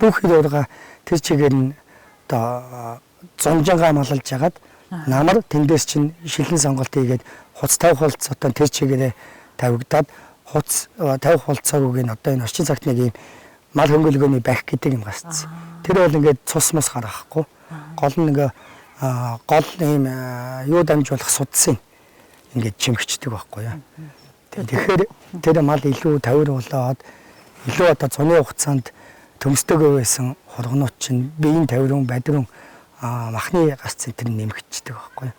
Бүх хил урга тэр чигээр нь одоо зунжангаа малалж хагаад намар тэндээс чинь шилэн сонголт хийгээд хуц тавих хулц одоо тэр чигээрээ тавигдаад хуц тавих хулцаагүйг нь одоо энэ орчин цагт нэг юм мал хөнгөлгөөний бах гэдэг юм гарцсан. Тэр бол ингээд цус мус гаргахгүй. Гол нь ингээ гол ийм юу дамжуулах судсын ингээд чимхчдэг байхгүй юу. Тэгэхээр тэр мал илүү тавир болоод илүү одоо зуны хугацаанд төмсдөгөө байсан хургнууд чинь биеийн тавирун бадрун махны гарц энэ нэмэгдчихдэг байхгүй юу.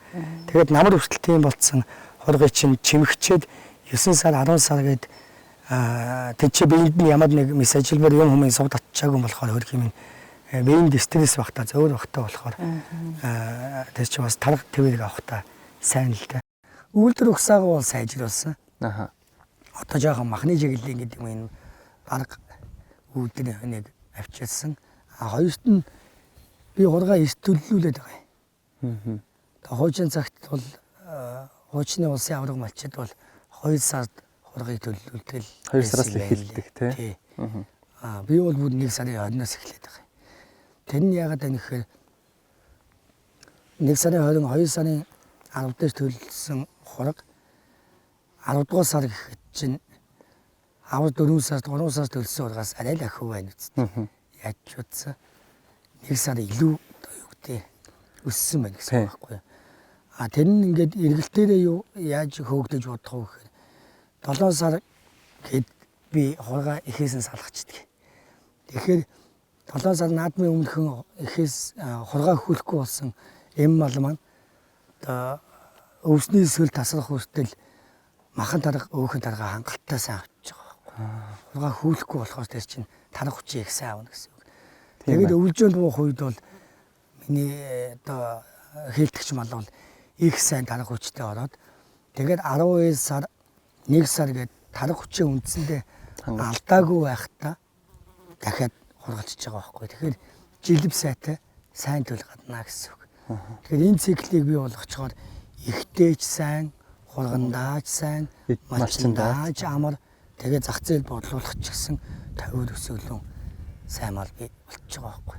Тэгээд намар хүртэл тийм болцсон хургыг чинь чимхчээд 9 сар 10 сар гээд тэр чи биеинд нь ямар нэг мис ажилбар юм хүмүүс суг татчаагүй болохоор хөрх юм биеинд стресс багтаа зөөр багтаа болохоор тэр чи бас тарга твэрийг авахта сайн л да. Үйлдвэр угсаагаа бол сайжруулсан. Аха. Одоо жоохон махны чиглэлийн гэдэг юм энэ бараг үйлдвэр нэг авчирсан. А хоёрт нь би хургаа эрт төллүүлээд байгаа юм. Одоо хуучин цагт бол хуучны улсын аварга малчид бол 2 сард хургийг төллүүлдэг л 2 сараас л эхэлдэг тий. Аа би бол бүр 1 сарын 20-наас эхлээд байгаа юм. Тэр нь яагаад вэ гэхээр 1 сарын 20, 2 сарын 10 дээр төлсөн хураг 10 дугаар сар гэхэд чинь авар 4 сард 3 сард төлсөн хургаас арай л ахиу байна үст. Яаж ч утсан 1 сар илүү одоо юу гэдэг өссөн байна гэсэн үг байхгүй юу. А тэр нь ингээд эргэлтээрээ юу яаж хөөгдөж бодох вэ гэхээр 7 сар гээд би хургаа эхээс нь салгачдаг. Тэгэхээр 7 сар наадмын өмнөхөн эхээс хургаа хөлөхгүй болсон эм мал маань одоо өвсний сөл тасрах хүртэл махан тарга өөхөн тарга хангалттай сайн авчиж байгаа байхгүй. Хургаа хүүлэхгүй болохоор тэр чинь тарга хүчээ их сайн авна гэсэн үг. Тэгээд өвлжөөнд буух үед бол миний одоо хээлтгэгч мал бол их сайн тарга хүчтэй ороод тэгээд 12 сар 1 сар гээд тарга хүчээ үндсэндээ алдаагүй байхдаа дахиад хургалчиж байгаа байхгүй. Тэгэхээр жилв сайтай сайн төл гаднаа гэсэн үг. Тэгэхээр энэ циклийг бий болгочхоор ихтэй ч сайн, хургандаач сайн, малчиндаач амар, тэгээ зах зээл бодлуулах ч гэсэн тавиур өсөглөн сайн мал бий болчихж байгаа байхгүй.